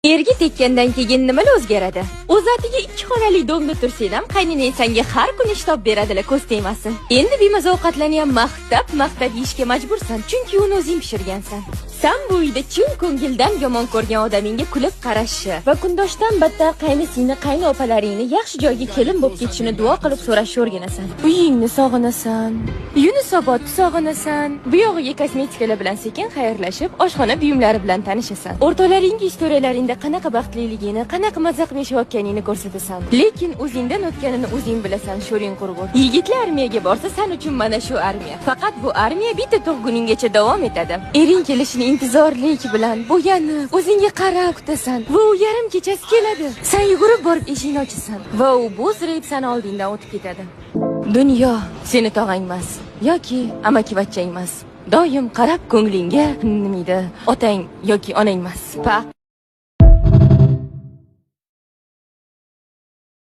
Erga tekkandan keyin nimalar o'zgaradi? O'zatiga 2 xonali domda tursang ham, qaynonang senga har kuni ish topib beradilar, ko'z tegmasin. Endi bemaza ovqatlarni ham maqtab, maqtab yeyishga majbursan, chunki uni o'zing pishirgansan. San bu uyda chin ko'ngildan yomon ko'rgan odamingga kulib qarashi va kundoshdan battar qaynisingni, qaynopalaringni yaxshi joyga kelin bo'lib ketishini duo qilib so'rashni o'rganasan. Uyingni sog'inasan, Yunusobodni sog'inasan. Bu yog'iga kosmetikalar bilan sekin xayrlashib, oshxona buyumlari bilan tanishasan. O'rtoqlaringga istoriyalaringda qanaqa baxtliligini, qanaqa maza qilib yashayotganingni ko'rsatasan. Lekin o'zingdan o'tganini o'zing bilasan, sho'ring qurg'ur. Yigitlar armiyaga borsa, san uchun mana shu armiya. Faqat bu armiya bitta tug'guninggacha davom etadi. Ering kelishini intizorlik bilan bo'yanib, o'zingga qarab kutasan. Va u yarim kechasi keladi. San yugurib borib eshikni ochasan va u bo'zrayib sani oldingdan o'tib ketadi. Dunyo seni tog'ang emas yoki amakivachchang emas. Doim qarab ko'nglingga nimiydi otang yoki onang emas. Pa.